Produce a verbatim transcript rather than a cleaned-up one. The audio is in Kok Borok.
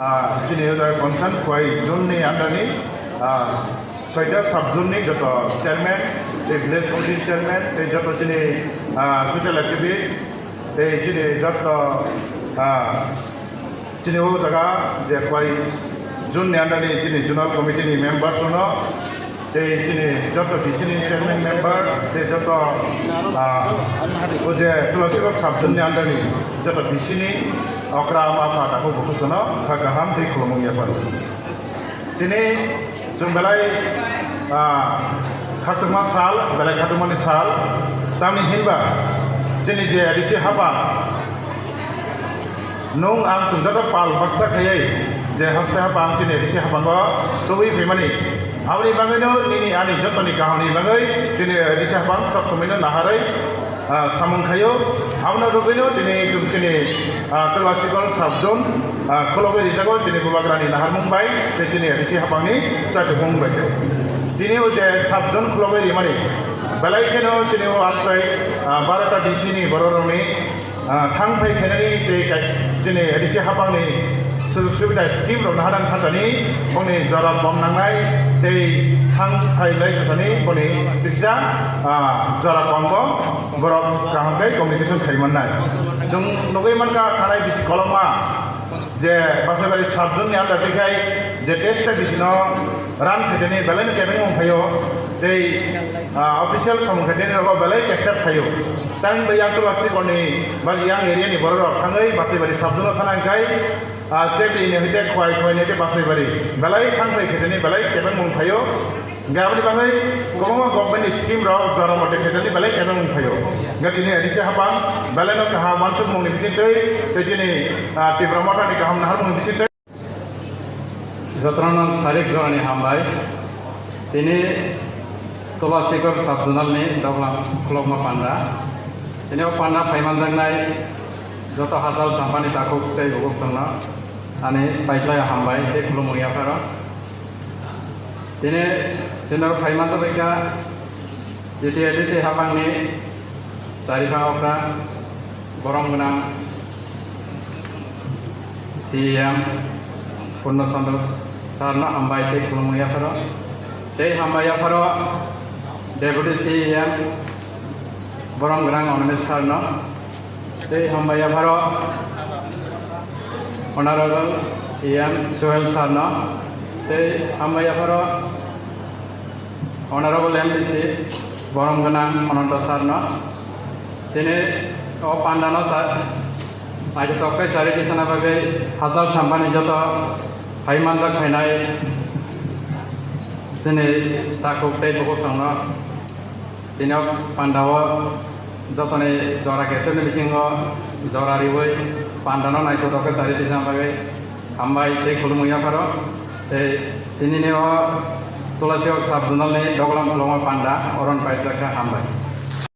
Ah, chini o jaga concern Khowai zone ni under ni, ah, soita sub zone ni joto chairman, tei village committee chairman, tei joto chini, ah, social activist, tei chini joto, ah, chini o jaga je Khowai zone ni under ni chini zonal committee ni members rok no, tei chini joto B C ni chairman member, tei joto, ah, o je Tulasikot sub zone ni under ni joto B C ni okra, ama, apha, takhuk bukhuk no kha kaham tei khulumung yapharo. Tini chwng belai, ah, khakchangma sal, belai khatumani sal, tamni hinba chini je A D C hapang, nwng ang chwng joto pal baksa khaiwi je haste hapang chini A D C hapango tubui phaimani. Aboni bagwino nini ani jotoni kahamni bagwi chini A D C hapang sob somoino naharwi, ah, samung khaio. Abono rwgwino tini chwng chini, ah, Tulasikot sub zone, ah, khulogwi rijago chini bubagrani naharmung bai tei chini A D C hapangni chaitokmung bai khe. Tini o je sub zone khulogwi rimani belai kheno chini o amchai, ah, barota D C ni bororokni ah, thang phai khainani tei kai-, chini A D C hapangni sujug subida scheme rok naharang khatani boni jora bom nangnai tei thang phai lai sutani boni siksa, ah, jora bomgo borok kaham khe communication khai mannai. Chwng nugwi mankha thanai bisi kolokma je Basaibari sub zone ni under tei khai je test bisino ran khaitani belai no kebeng wng phaio, tei, ah, official samung khaitani rogo belai accept phaio. Tang bai yang Tulasikot ni ba yang area ni borok rok thangwi Basaibari sub zone o thana hwnkhe, ah, chebri ni hwnkhe Khowai, Khowai ni hwnkhe Basaibari belai thang phai khaitani belai kebeng wng phaio. Hwnkhe aboni bagwi kwbangma government ni scheme rok jora mote khaitani belai kebeng wng phaio. Hwnkhe tini A D C hapang belai no kaham wansukmung ni bisingtwi tei chini, ah, Tipra Motha ni kaham naharmung ni bisingtwi. Jotono sarik jorani hambai. Tini Tulasikot sub zonal ni doglam khulokma panda. Tini o panda phaimanjaknai joto hachal champani takhuk tei bukhuk chwngno ani paikhlai hambai tei khulumung yapharo. Tini chini phaimanjak kha G T A D C hapangni chariphang okra borom gwnang C E M Purno Chandra sir no hambai tei khulumung yapharo. Tei hambai yapharo Deputy C E M borom gwnang Animesh sir no. Tei hambai yapharo Honorable E M Suhail sir no. Tei hambai yapharo Honorable M D C borom gwnang Ananta sir no. Tini o panda no sa-, naithotok khe chari tisana bagwi hachal champani joto phai manjak phainai chini takhuk tei bukhuk chwngno. Tini o panda o jotoni jora keseni bisingo jora riwi panda no naithotok khe chari tisana bagwi hambai tei khulumung yapharo. Tei tini ni o Tulasikot sub zonal ni doglam khulumung panda oron paijak kha, hambai.